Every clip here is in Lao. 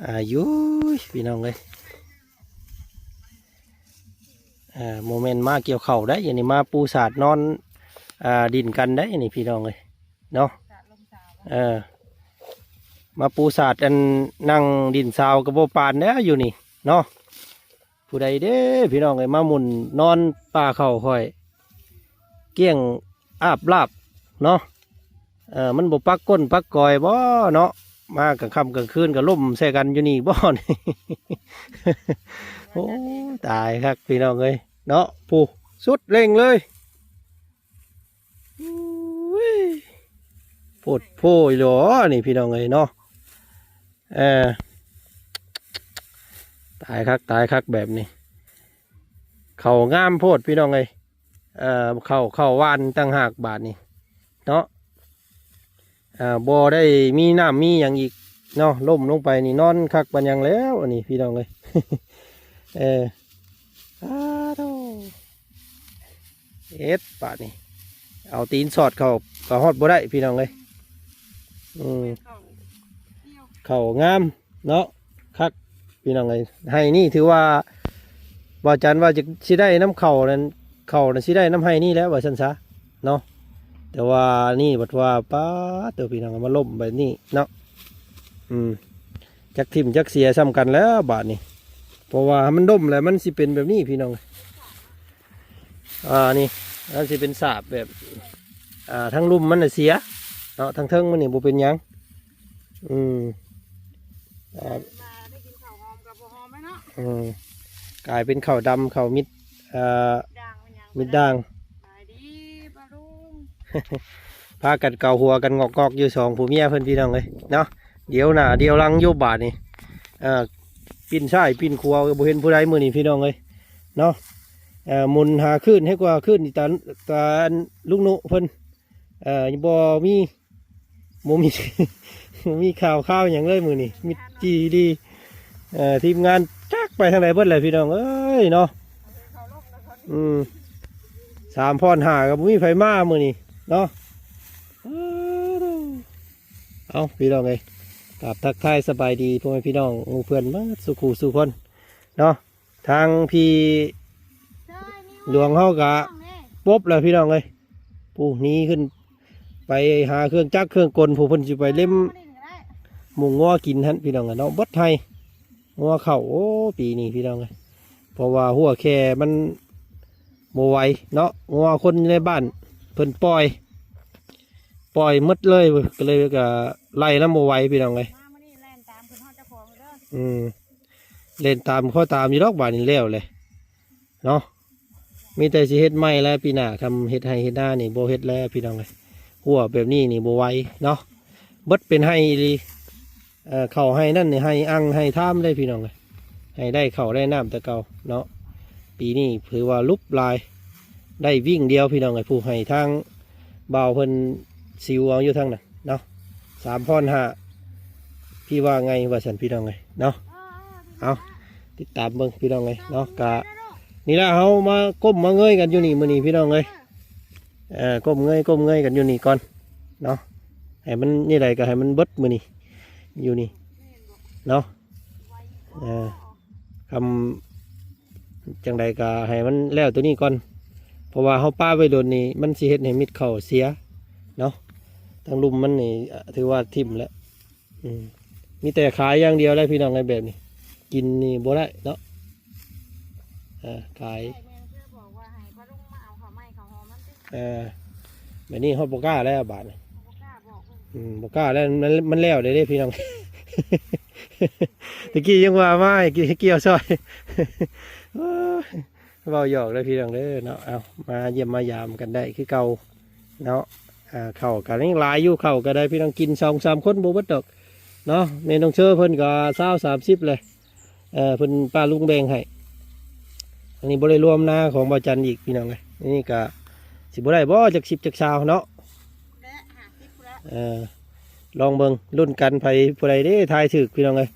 ອາ ຢູ່ ພີ່ນ້ອງເອີຍ ອາ ບໍ່ແມ່ນມາກ່ຽວເຂົ້າໄດ໋ ອັນນີ້ມາປູສາດນອນ ອາ ດິນກັນໄດ໋ ອັນນີ້ພີ່ນ້ອງເອີຍເນາະ ເອີ ມາປູສາດ ອັນ ນັ່ງດິນຊາວກໍບໍ່ປານແລ້ວຢູ່ນີ້ເນາະ. ຜູ້ໃດເດ້ພີ່ນ້ອງເອີຍ ມາໝຸ່ນນອນປ່າເຂົ້າຂ້ອຍ ກ້ຽງອາບລາບເນາະ ເອີ ມັນບໍ່ປັກກົ້ນປັກກອຍບໍເນາະ ມາກາງຄ່ຳກາງຄືນກໍລົ້ມໃສ່ກັນຢູ່ນີ້ບໍນີ້ ໂອ້ ຕາຍຄັກພີ່ນ້ອງເອີຍເນາະ ຜູ້ສຸດເລັ່ງເລີຍ ໂອ້ຍ ໂພດໂພອີ່ຫຼີນີ້ພີ່ນ້ອງເອີຍເນາະ ເອີ ຕາຍຄັກ ຕາຍຄັກແບບນີ້ ເຂົ້າງາມໂພດພີ່ນ້ອງເອີຍ ເອີ ເຂົ້າ ເຂົ້າຫວ່ານຕ່າງຫາກບາດນີ້ເນາະ ເອີ ບໍ່ໄດ້ມີນ້ຳມີຫຍັງອີກເນາະ ລົ້ມລົງໄປນີ້ນອນຄັກປານຫຍັງແລ້ວ ອັນນີ້ພີ່ນ້ອງເອີຍ ເອີ ອາໂທ້ ເຮັດບາດນີ້ ເອົາຕີນສອດເຂົ້າກໍຮອດບໍ່ໄດ້ພີ່ນ້ອງເອີຍ ອືມ ເຂົ້າງາມເນາະ ຄັກພີ່ນ້ອງເອີຍ ໄຮ່ນີ້ຖືວ່າ ບ່າວຈັນວ່າຈະຊິໄດ້ນຳເຂົ້ານັ້ນ ເຂົ້ານັ້ນຊິໄດ້ນຳໄຮ່ນີ້ແຫຼະວ່າຊັ້ນຊະເນາະ ແຕ່ວ່ານີ້ບັດວ່າ ປາດໂທ້ ພີ່ນ້ອງ ມາລົ້ມແບບນີ້ເນາະ ອືມ ຈັກຖິ້ມຈັກເສຍສ່ຳກັນແລ້ວບາດນີ້ ເພາະວ່າມັນລົ້ມແລ້ວມັນຊິເປັນແບບນີ້ພີ່ນ້ອງ ອ່າ ນີ້ ມັນຊິເປັນສາບແບບ ອ່າ ທາງລຸ່ມມັນນະເສຍເນາະ ທາງເທິງມັນນີ້ບໍ່ເປັນຫຍັງ ອືມ ອ່າ ມາໄດ້ກິນເຂົ້າຫອມກໍບໍ່ຫອມແລ້ວເນາະ ອືມ ກາຍເປັນເຂົ້າດຳ ເຂົ້າມິດ ອ່າ ດ່າງເປັນຫຍັງ ມິດດ່າງ ສະບາຍດີປ້າລຸງ ພາກັນເກົາຫົວກັນງອກໆຢູ່ສອງຜົວເມຍເພິ່ນ ພີ່ນ້ອງເອີຍເນາະ ດຽວໜ້າດຽວຫຼັງຢູ່ບາດນີ້ ເອີ ປີ້ນຊ້າຍປີ້ນຂວາ ບໍ່ເຫັນຜູ້ໃດມື້ນີ້ພີ່ນ້ອງເອີຍເນາະ ເອີ ໝຸນຫາຄືນໃຫ້ກວ່າຄືນ ຕາ ຕາລຸງນຸເພິ່ນ ເອີ ບໍ່ມີ ບໍ່ມີ ບໍ່ມີຂ່າວຄາວຫຍັງເລີຍມື້ນີ້ ມິດຈີ່ດີ ເອີ ທີມງານຈັກໄປທາງໃດເບິດແຫຼະພີ່ນ້ອງເອີຍເນາະ ອືມ ສາມພອນຫ້າກໍບໍ່ມີໃຜມາມື້ນີ້ເນາະ ເອົາ ພີ່ນ້ອງເອີຍ ກາບທັກທາຍສະບາຍດີພໍ່ແມ່ພີ່ນ້ອງໝູ່ເພື່ອນເບິດສູ່ຄູ່ສູ່ຄົນເນາະ ທາງພີ່ຫຼວງເຮົາກະປົບແລ້ວພີ່ນ້ອງເອີຍ ປູ້ ໜີຂຶ້ນໄປຫາເຄື່ອງຈັກເຄື່ອງກົນ ຜູ້ເພິ່ນຊິໄປເລັມໝູງົວກິນຫັ້ນພີ່ນ້ອງເອີຍເນາະ ເບິດໄຮ່ງົວເຂົ້າ ໂອ້ ປີນີ້ພີ່ນ້ອງເອີຍ ເພາະວ່າຮົ້ວແຄ່ມັນບໍ່ໄຫວເນາະ ງົວຄົນໃນບ້ານເພິ່ນປ່ອຍ ປ່ອຍໝົດເລີຍ ກໍເລີຍກະໄລ່ນຳບໍ່ໄຫວພີ່ນ້ອງເອີຍ ອືມ ເລ່ນຕາມ ຂໍຕາມຢູ່ດອກບາດນີ້ແລ້ວແຫຼະເນາະ ມີແຕ່ຊິເຮັດໃໝ່ແລ້ວ ປີໜ້າຄຳເຮັດໄຮ່ເຮັດນານີ້ບໍ່ເຮັດແລ້ວພີ່ນ້ອງເອີຍ ຮົ້ວແບບນີ້ນີ້ບໍ່ໄຫວເນາະ ເບິດເປັນໄຮ່ອີ່ຫຼີ ເອີ ເຂົ້າໄຮ່ນັ້ນນີ້ໄຮ່ອັ່ງໄຮ່ທາມເດ້ພີ່ນ້ອງເອີຍ ໃຫ້ໄດ້ເຂົ້າໄດ້ນ້ຳແຕ່ເກົ່າເນາະ ປີນີ້ຖືວ່າຫຼຸບຫຼາຍ ໄດ້ວິ້ງດຽວພີ່ນ້ອງເອີຍ ຜູ້ໃຫ້ທາງບ່າວເພິ່ນຊິວເອົາຢູ່ທາງນັ້ນເນາະ ສາມພອນຫ້າ ພີ່ວ່າໄງວ່າຊັ້ນພີ່ນ້ອງເອີຍເນາະ ເອົາ ຕິດຕາມເບິ່ງພີ່ນ້ອງເອີຍເນາະ ກະນີ້ລະ ເຮົາມາກົ້ມມາເງີຍກັນຢູ່ນີ້ມື້ນີ້ພີ່ນ້ອງເອີຍ ເອີ ກົ້ມເງີຍ ກົ້ມເງີຍກັນຢູ່ນີ້ກ່ອນເນາະ ໃຫ້ມັນ ນີ້ໃດກໍໃຫ້ມັນເບິດມື້ນີ້ ຢູ່ນີ້ເນາະ ເອີ ຄຳ ຈັ່ງໃດກໍໃຫ້ມັນແລ້ວໂຕນີ້ກ່ອນ ເພາະວ່າເຮົາປະໄວ້ດົນນີ້ ມັນຊິເຮັດໃຫ້ມິດເຂົ້າເສຍເນາະ ທາງລຸ່ມມັນນີ້ ອາ ຖືວ່າຖິ້ມແລ້ວ ອືມ ມີແຕ່ຂາຍຢ່າງດຽວແຫຼະພີ່ນ້ອງເອີຍ ແບບນີ້ ກິນນີ້ບໍ່ໄດ້ເນາະ ເອີ ຂາຍ ເອີ ແບບນີ້ເຮົາບໍ່ກ້າແລ້ວບາດນີ້ ອືມ ບໍ່ກ້າແລ້ວ ມັນ ມັນແລ້ວເດ້ ເດ້ພີ່ນ້ອງ ຕະກີ້ຍັງວ່າມາໃຫ້ກ່ຽວຊ່ອຍ ໂອ້ຍ ເວົ້າຫຍອກເດີພີ່ນ້ອງເດີເນາະ ເອົາ ມາຢ້ຽມມາຢາມກັນໄດ້ຄືເກົ່າເນາະ ເຂົ້າກໍຍັງຫຼາຍຢູ່ ເຂົ້າກໍໄດ້ພີ່ນ້ອງ ກິນສອງສາມຄົນບໍ່ເບິດດອກເນາະ ແມ່ນ້ອງເຊີເພິ່ນກໍຊາວ ສາມສິບເລີຍ ເອີ ເພິ່ນປ້າລຸງແບ່ງໃຫ້ ອັນນີ້ບໍ່ໄດ້ລວມນາຂອງບ່າວຈັນອີກພີ່ນ້ອງເອີຍ ນີ້ກໍຊິບໍ່ໄດ້ບໍ່ຈັກສິບຈັກຊາວເນາະ ແລະຫ້າສິບພຸ້ນລະ ເອີ ລອງເບິ່ງ ລຸ້ນກັນ ໃຜຜູ້ໃດເດ້ທາຍຖືກພີ່ນ້ອງເອີຍ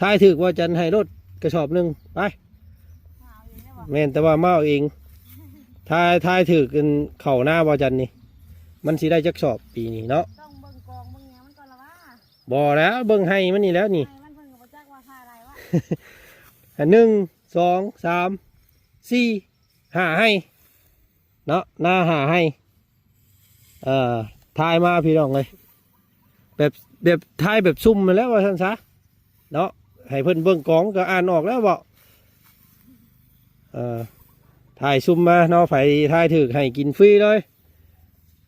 ທາຍຖືກບ່າວຈັນໃຫ້ໂລດກະສອບໜຶ່ງ ໄປ ເອົາເອງໄດ້ບໍ່ ແມ່ນ ແຕ່ວ່າມາເອົາເອງ ທາຍ ທາຍຖືກ ອັນ ເຂົ້ານາບ່າວຈັນນີ້ ມັນຊິໄດ້ຈັກສອບປີນີ້ເນາະ ຕ້ອງເບິ່ງກອງເບິ່ງຫຍັງມັນກ່ອນລະຫວາ ບໍ່ແລ້ວ ເບິ່ງໄຮ່ມັນນີ້ແລ້ວນີ້ ໄຮ່ມັນເພິ່ນກໍບໍ່ຈັກວ່າ ໜຶ່ງ ສອງ ສາມ ສີ່ ຫ້າໄຮ່ເນາະ ນາຫ້າໄຮ່. ເອີ ຖ່າຍມາພີ່ນ້ອງເອີຍ ແບບ ແບບ ຖ່າຍແບບຊຸ່ມຫັ້ນແຫຼະວ່າຊັ້ນຊະເນາະ ໃຫ້ເພິ່ນເບິ່ງກອງກໍອ່ານອອກແລ້ວເບາະ. ເອີ ຖ່າຍຊຸ່ມມາເນາະ ໃຜຖ່າຍຖືກໃຫ້ກິນຟຣີເລີຍ.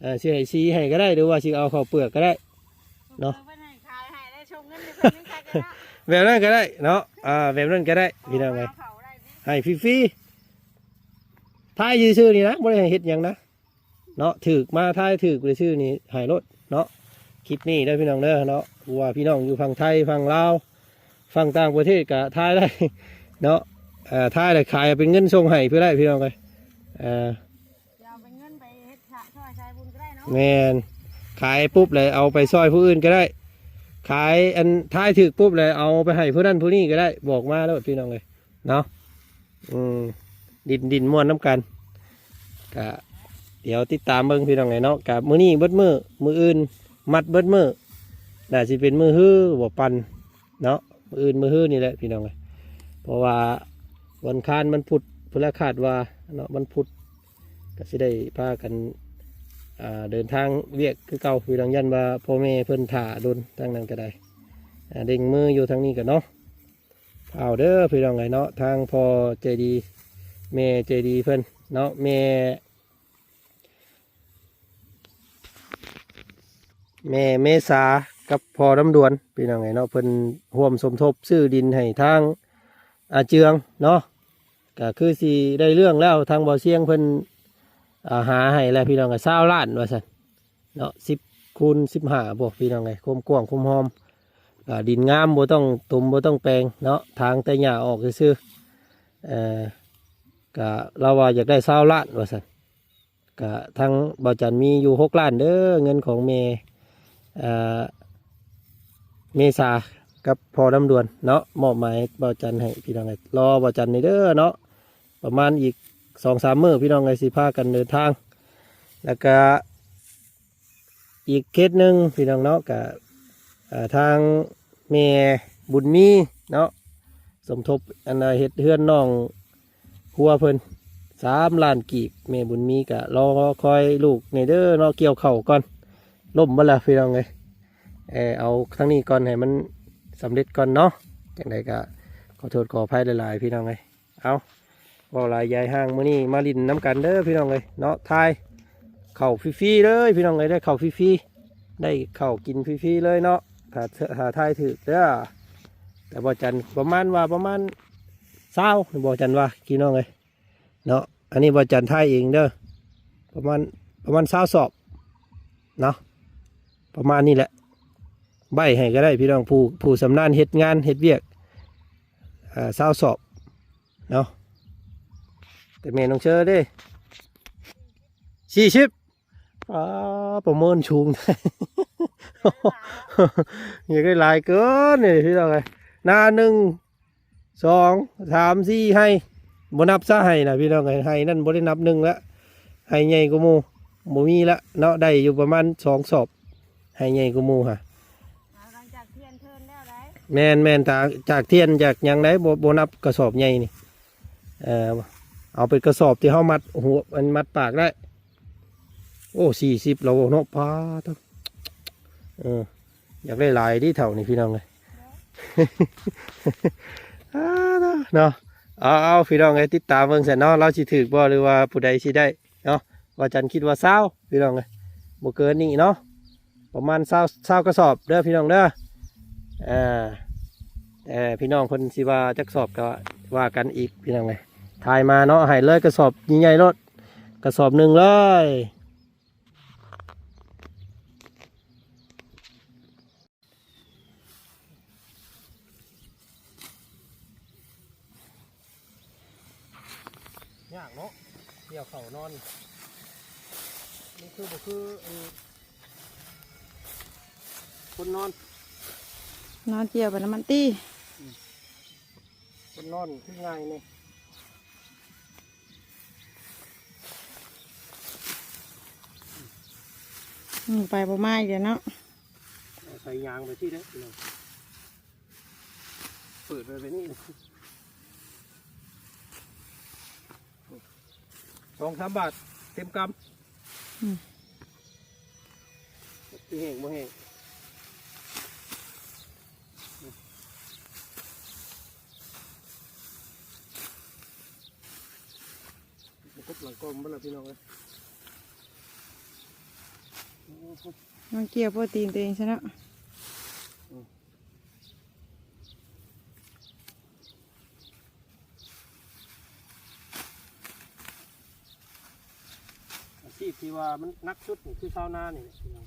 ເອີ ຊິໃຫ້ສີໃຫ້ກໍໄດ້ ຫຼືວ່າຊິເອົາເຂົ້າເປືອກກໍໄດ້ເນາະ ເພິ່ນໃຫ້ຂາຍໃຫ້ ໄດ້ສົ່ງເງິນໃຫ້ເພິ່ນຍັງຂາຍກໍໄດ້ ແບບນັ້ນກໍໄດ້ເນາະ. ອ່າ ແບບນັ້ນກໍໄດ້ພີ່ນ້ອງເອີຍ ເອົາເຂົ້າໄດ້ເດ້ ໃຫ້ຟຣີໆ ຖ່າຍຊື່ໆນີ້ນະ ບໍ່ໄດ້ໃຫ້ເຮັດຫຍັງນະ ເນາະ ຖືກມາ ທາຍຖືກໄດ້ຊື່ນີ້ໃຫ້ໂລດເນາະ. ຄລິບນີ້ເດີພີ່ນ້ອງເດີເນາະ ບໍ່ວ່າພີ່ນ້ອງຢູ່ຝັ່ງໄທ ຝັ່ງລາວ ຝັ່ງຕ່າງປະເທດກະທາຍໄດ້ເນາະ. ເອີ ທາຍແລ້ວຂາຍເປັນເງິນສົ່ງໃຫ້ເພິ່ນໄດ້ພີ່ນ້ອງເອີຍ. ເອີ ຊິເອົາເປັນເງິນໄປເຮັດຊະ ຊ່ອຍສາຍບຸນກໍໄດ້ເນາະ. ແມ່ນ ຂາຍປຸບແລ້ວເອົາໄປຊ່ອຍຜູ້ອື່ນກໍໄດ້ ຂາຍອັນ ທາຍຖືກປຸບແລ້ວເອົາໄປໃຫ້ຜູ້ນັ້ນຜູ້ນີ້ກໍໄດ້ ບອກມາໂລດພີ່ນ້ອງເອີຍ. ເນາະ ອືມ ຫຼິ້ນ ຫຼິ້ນມ່ວນນຳກັນ ກະດຽວຕິດຕາມເບິ່ງພີ່ນ້ອງເອີຍເນາະ. ກະມື້ນີ້ເບິດມື້ ມື້ອື່ນມັດເບິດມື້ ໜ້າຊິເປັນມື້ຮືບໍ່ປັ່ນເນາະ ມື້ອື່ນມື້ຮືນີ້ແຫຼະພີ່ນ້ອງເອີຍ. ເພາະວ່າວັນຄານ ວັນພຸດ ເພິ່ນລະຄາດວ່າເນາະ ວັນພຸດກະຊິໄດ້ພາກັນ ອ່າ ເດີນທາງວຽກຄືເກົ່າພີ່ນ້ອງ. ຢ້ານວ່າພໍ່ແມ່ເພິ່ນຖ້າດົນ ທາງນັ້ນກະໄດ້ ອ່າ ເລັ່ງມືຢູ່ທາງນີ້ກະເນາະ. ເອົາເດີພີ່ນ້ອງເອີຍເນາະ ທາງພໍ່ໃຈດີ ແມ່ໃຈດີເພິ່ນເນາະ ແມ່ ແມ່ເມສາກັບພໍ່ລຳດວນພີ່ນ້ອງເອີຍເນາະ ເພິ່ນຮ່ວມສົມທົບຊື້ດິນໃຫ້ທາງອາເຈືອງເນາະ. ກະຄືຊິໄດ້ເລື່ອງແລ້ວ ທາງບ່າວຊຽງເພິ່ນ ອ່າ ຫາໃຫ້ແລ້ວພີ່ນ້ອງເອີຍ ຊາວລ້ານວ່າຊັ້ນ ເນາະ ສິບຄູນສິບຫ້າບໍພີ່ນ້ອງເອີຍ ຄວາມກວ້າງຄວາມຮອມ ກະດິນງາມ ບໍ່ຕ້ອງຖົມບໍ່ຕ້ອງແປງເນາະ ຖາງແຕ່ຫຍ້າອອກຊື່ໆ. ເອີ ກະລາວວ່າຢາກໄດ້ຊາວລ້ານວ່າຊັ້ນ ກະທາງບ່າວຈັນມີຢູ່ຫົກລ້ານເດີ ເງິນຂອງແມ່ ເອີ ເມສາກັບພໍ່ລຳດວນເນາະ ມອບໝາຍບ່າວຈັນໃຫ້ພີ່ນ້ອງເອີຍ. ລໍບ່າວຈັນນີ້ເດີເນາະ ປະມານອີກສອງສາມມື້ພີ່ນ້ອງເອີຍ ຊິພາກັນເດີນທາງ. ແລ້ວກະອີກເຄສໜຶ່ງພີ່ນ້ອງເນາະ ກະ ເອີ ທາງແມ່ບຸນມີເນາະ ສົມທົບອັນ ເຮັດເຮືອນນ້ອງຄົວເພິ່ນສາມລ້ານກີບ. ແມ່ບຸນມີກະລໍຄອຍລູກແດ່ເດີເນາະ ກ່ຽວເຂົ້າກ່ອນ ລົ້ມເບິດລະພີ່ນ້ອງເອີຍ. ເອີ ເອົາທາງນີ້ກ່ອນ ໃຫ້ມັນສຳເລັດກ່ອນເນາະ. ຈັ່ງໃດກະຂໍໂທດຂໍອະໄພຫຼາຍໆ ພີ່ນ້ອງເອີຍ. ເອົາ ເວົ້າຫຼາຍຢາຍຫ່າງ ມື້ນີ້ມາຫຼິ້ນນຳກັນເດີພີ່ນ້ອງເອີຍເນາະ. ທາຍເຂົ້າຟຣີໆເລີຍພີ່ນ້ອງເອີຍ ໄດ້ເຂົ້າຟຣີໆ ໄດ້ເຂົ້າກິນຟຣີໆເລີຍເນາະ ຖ້າ ຖ້າທາຍຖືກເດີ. ແຕ່ບ່າວຈັນປະມານວ່າ ປະມານຊາວ ບ່າວຈັນວ່າພີ່ນ້ອງເອີຍເນາະ. ອັນນີ້ບ່າວຈັນທາຍເອງເດີ ປະມານ ປະມານຊາວສອບເນາະ ປະມານນີ້ແຫຼະ. ໃບ້ໃຫ້ກໍໄດ້ພີ່ນ້ອງ ຜູ້ ຜູ້ຊຳນານເຮັດງານເຮັດວຽກ ເອີ ຊາວສອບເນາະ. ແຕ່ແມ່ນ້ອງເຊີເດ້ ສີ່ສິບ. ອ້າ ປະເມີນສູງ ຢາກໄດ້ຫຼາຍເກີນນີ້ພີ່ນ້ອງເອີຍ. ນາໜຶ່ງ ສອງ ສາມ ສີ່ ໄຮ່ ບໍ່ນັບຊະໄຮ່ນະພີ່ນ້ອງເອີຍ. ໄຮ່ນັ້ນບໍ່ໄດ້ນັບໜຶ່ງລະ ໄຮ່ໃຫຍ່ກວ່າໝູ່ບໍ່ມີລະເນາະ. ໄດ້ຢູ່ປະມານສອງສອບ ໄຮ່ໃຫຍ່ກວ່າໝູ່ຫະ. ເອົາຫຼັງຈາກທຽນເທີນແລ້ວໄດ໋. ແມ່ນໆ ຈາກ ຈາກທຽນຈາກຫຍັງໄດ໋ ບໍ່ ບໍ່ນັບກະສອບໃຫຍ່ນີ້. ເອີ ເອົາເປັນກະສອບທີ່ເຮົາມັດຫົວ ອັນມັດປາກໄດ້. ໂອ້ ສີ່ສິບແລ້ວເນາະ ປ້າດໂທ້. ເອີ ຢາກໄດ້ຫຼາຍເດ້ເຖົ້ານີ້ພີ່ນ້ອງເອີຍ ເນາະ. ເອົາໆ ພີ່ນ້ອງເອີຍ ຕິດຕາມເບິ່ງຊັ້ນເນາະ ລາວຊິຖືກບໍ່ ຫຼືວ່າຜູ້ໃດຊິໄດ້ເນາະ. ບ່າວຈັນຄິດວ່າຊາວ ພີ່ນ້ອງເອີຍ ບໍ່ເກີນນີ້ເນາະ ປະມານຊາວ ຊາວກະສອບເດີພີ່ນ້ອງເດີ. ເອີ ເອີ ພີ່ນ້ອງເພິ່ນຊິວ່າຈັກສອບກໍວ່າກັນອີກພີ່ນ້ອງເອີຍ. ທາຍມາເນາະ ໃຫ້ເລີຍກະສອບໃຫຍ່ໆໂລດ ກະສອບໜຶ່ງເລີຍ. ຍາກເນາະ ກ່ຽວເຂົ້ານອນ ມັນຄືບໍ່ຄືອັນ ຄົນນອນ ນອນກ່ຽວໄປນຳມັນຕິ. ອືມ ຄົນນອນຄືງ່າຍນີ້ ອືມ ໄປບໍ່ມາອີກແລ້ວເນາະ. ອາໄສຍ່າງໄປທີ່ເດີພີ່ນ້ອງ. ເປີດໄວ້ແບບນີ້ ສອງສາມບາດເຕັມກຳ. ອືມ ຊິແຫ້ງບໍ່ແຫ້ງ ມັນກົບຫຼັງກ້ອງມັນລະພີ່ນ້ອງເອີຍ. ມັນກ່ຽວໂປຣຕີນຕົວເອງຊະເນາະ. ອືມ ອາຊີບທີ່ວ່າມັນໜັກສຸດນີ້ຄືຊາວນານີ້ແຫຼະພີ່ນ້ອງ.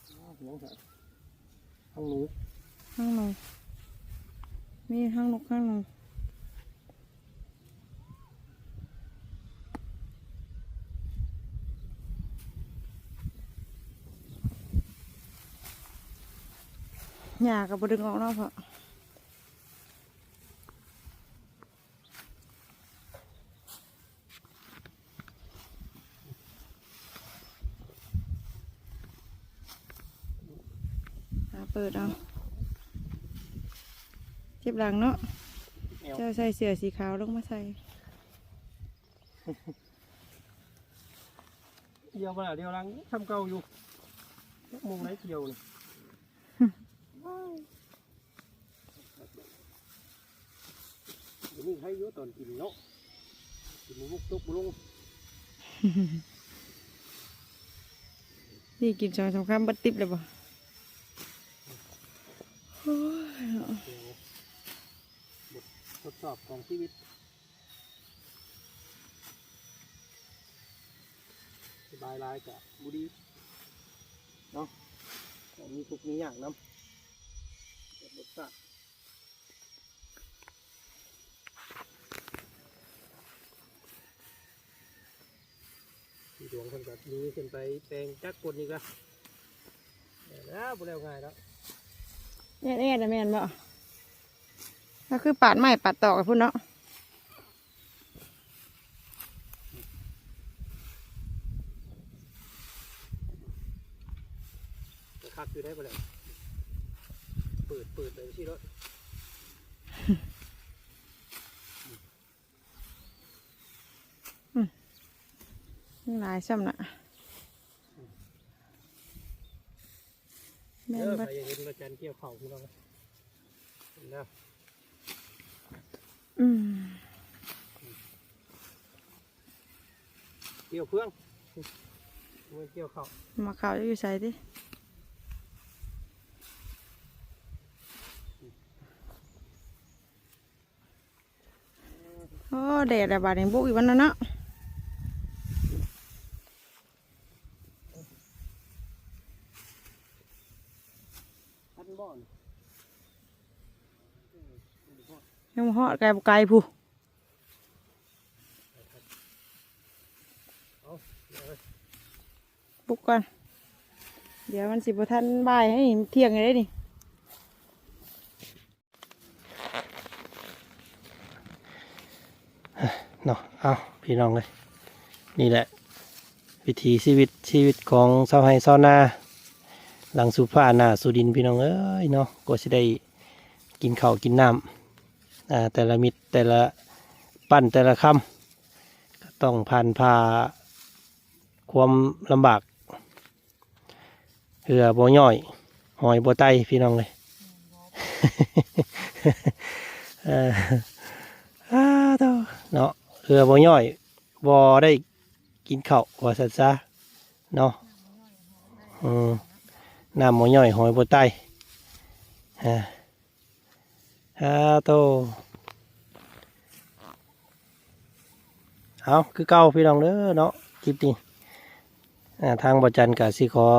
ອ້າວ ຫຍັງຊະ? ຮັງໜູ ຮັງໜູ ມີທັງນົກທັງໜູ. ຫຍ້າກໍບໍ່ດຶງອອກເນາະ ເພາະ ຫາເປີດເອົາ ເຈັບຫຼັງເນາະ. ແອວ ເຈົ້າໃສ່ເສື້ອສີຂາວລົງມາໃສ່. ດຽວໜ້າດຽວຫຼັງສ່ຳເກົ່າຢູ່ ຈັກໂມງໄດ້ທ່ຽວນີ້. ດຽວນີ້ໃຫ້ຢູ່ຕອນກິນເນາະ ກິນໝົກຕົກບໍ່ລົງ. ນີ້ກິນສອງສາມຄຳເບິດຕິບເລີຍບໍ່? ໂອ້ຍ ດຽວ ບົດທົດສອບຂອງຊີວິດ. ສະບາຍຫຼາຍກະບໍ່ດີເນາະ ຕ້ອງມີທຸກມີຍາກນຳ ເກັບລົດຊາດ. ທີ່ຫຼວງເພິ່ນກໍໜີຂຶ້ນໄປແປງຈັກກົນອີກລະ ແລ້ວບໍ່ແລ້ວງ່າຍດອກ. ແອດໆ ນະແມ່ນບໍ່? ກໍຄືປາດໄມ້ປາດຕອກໄປພຸ້ນເນາະ. ຄັກຢູ່ໄດ໋ ບໍ່ແລ້ວ ເປີດ ເປີດໄປຊີ້ໂລດ. ອືມ ຫຼາຍຊ້ຳນະ ແມ່ນ ເອີ ເບິດ ໃຜຢາກເຫັນພະຈັນກ່ຽວເຂົ້າພີ່ນ້ອງ ເຫັນແລ້ວ. ອືມ ກ່ຽວເຟືອງ ບໍ່ແມ່ນກ່ຽວເຂົ້າ. ໝາກເຂົ້າຢູ່ໃສຕິ? ໂອ້ ແດດແລ້ວບາດນີ້ ບຸກອີກວັນນັ້ນເນາະ. ທັນບໍ່ນີ້? ຍັງບໍ່ຮອດ ໄກບໍ່ໄກພຸ້ນ. ເອົາ ບຸກກ່ອນ ດຽວມັນຊິບໍ່ທັນບ່າຍ ໃຫ້ທ່ຽງເດ້ນີ້. ເນາະ ເອົາ ພີ່ນ້ອງເອີຍ ນີ້ແຫຼະວິຖີຊີວິດ ຊີວິດຂອງຊາວໄຮ່ຊາວນາ ຫຼັງສູ່ຟ້າໜ້າສູ່ດິນ ພີ່ນ້ອງເອີຍເນາະ. ກວ່າຊິໄດ້ກິນເຂົ້າກິນນ້ຳ ອ່າ ແຕ່ລະເມັດ ແຕ່ລະປັ້ນ ແຕ່ລະຄຳ ກໍຕ້ອງຜ່ານຜ່າຄວາມລຳບາກ. ເຮືອບໍ່ຍ້ອຍ ຫອຍບໍ່ໄຕ່ ພີ່ນ້ອງເອີຍ. ເອີ ອາ ໂທ້ ເນາະ ເຮືອບໍ່ຍ້ອຍ ບໍ່ໄດ້ກິນເຂົ້າ ວ່າຊັ້ນຊະເນາະ. ອືມ ນ້ຳບໍ່ຍ້ອຍ ຫອຍບໍ່ໄຕ່ ອາ ອາໂຕ ເອົາ ຄືເກົ່າພີ່ນ້ອງເດີເນາະ ຄລິບນີ້ ອ່າ ທາງບໍ່ຈັນກະຊິຂໍ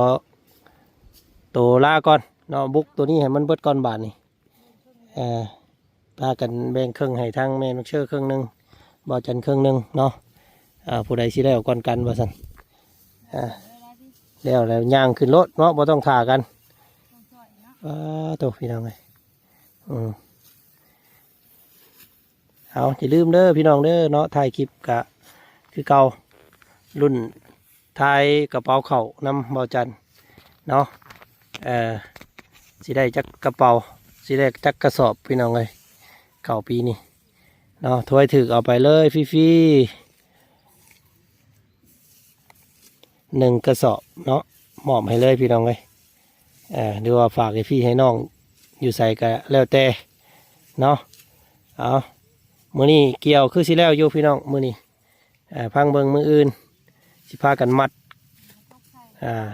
ໂຕລາກ່ອນເນາະ ບຸກໂຕນີ້ໃຫ້ມັນເບິດກ່ອນບາດນີ້ ອ່າ ພາກັນແບ່ງເຄິ່ງໃຫ້ທາງແມ່ນ້ອງເຊີເຄິ່ງໜຶ່ງ ບໍ່ຈັນເຄິ່ງໜຶ່ງເນາະ. ອ່າ ຜູ້ໃດຊິແລ້ວກ່ອນກັນວ່າຊັ້ນ ອ່າ ແລ້ວ ແລ້ວຍ່າງຂຶ້ນໂລດເນາະ ບໍ່ຕ້ອງຖ້າກັນ. ອາໂຕ ພີ່ນ້ອງເອີຍ ອືມ ເອົາ ຢ່າລືມເດີພີ່ນ້ອງເດີເນາະ ທ້າຍຄລິບກະຄືເກົ່າ ລຸ້ນຖ່າຍກະເປົາເຂົ້ານຳເບົາຈັນເນາະ. ເອີ ຊິໄດ້ຈັກກະເປົາ ຊິໄດ້ຈັກກະສອບພີ່ນ້ອງເອີຍ ເຂົ້າປີນີ້ເນາະ ຖ້ວຍຖືກເອົາໄປເລີຍຟຣີໆ ໜຶ່ງກະສອບເນາະ ມອບໃຫ້ເລີຍພີ່ນ້ອງເອີຍ ເອີ ຫຼືວ່າຝາກໃຫ້ພີ່ໃຫ້ນ້ອງຢູ່ໃສກະແລ້ວແຕ່ເນາະ ເອົາ ມື້ນີ້ກ່ຽວຄືຊິແລ້ວຢູ່ພີ່ນ້ອງ ມື້ນີ້ ເອີ ຟັງເບິ່ງມື້ອື່ນ ຊິພາກັນມັດ ອ່າ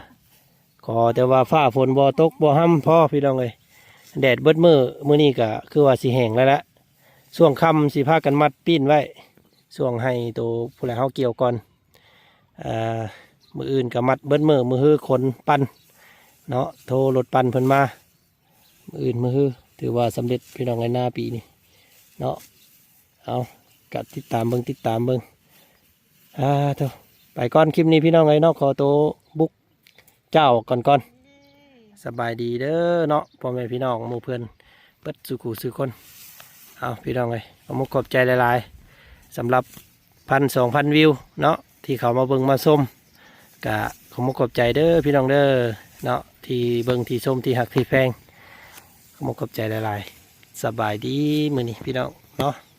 ຂໍແຕ່ວ່າຟ້າຝົນບໍ່ຕົກບໍ່ຮຳພໍພີ່ນ້ອງເອີຍ ແດດເບິດມື້ ມື້ນີ້ກະຄືວ່າຊິແຫ້ງແລ້ວລະ ຊ່ວງຄ່ຳຊິພາກັນມັດປີ້ນໄວ້ ຊ່ວງໃຫ້ໂຕຜູ້ໃດເຮົາກ່ຽວກ່ອນ ອ່າ ມື້ອື່ນກະມັດເບິດມື້ ມື້ຮືຂົນປັ່ນເນາະ ໂທລົດປັ່ນເພິ່ນມາ ມື້ອື່ນມື້ຮື ຖືວ່າສຳເລັດພີ່ນ້ອງເອີຍ ນາປີນີ້ເນາະ ເອົາ ກະຕິດຕາມເບິ່ງ ຕິດຕາມເບິ່ງ ອ່າ ໂທ ໄປກ່ອນ ຄລິບນີ້ພີ່ນ້ອງເອີຍເນາະ ຂໍໂຕບຸກເຈົ້າກ່ອນກ່ອນ ສະບາຍດີເດີເນາະ ພໍ່ແມ່ພີ່ນ້ອງໝູ່ເພື່ອນເບິດສູ່ຄູ່ສູ່ຄົນ ເອົາ ພີ່ນ້ອງເອີຍ ຂໍຂອບໃຈຫຼາຍໆ ສຳລັບ ພັນສອງພັນວິວເນາະ ທີ່ເຂົ້າມາເບິ່ງມາຊົມ ກະຂໍຂອບໃຈເດີພີ່ນ້ອງເດີເນາະ ທີ່ເບິ່ງທີ່ຊົມທີ່ຮັກທີ່ແພງ ຂໍຂອບໃຈຫຼາຍໆ ສະບາຍດີມື້ນີ້ພີ່ນ້ອງເນາະ.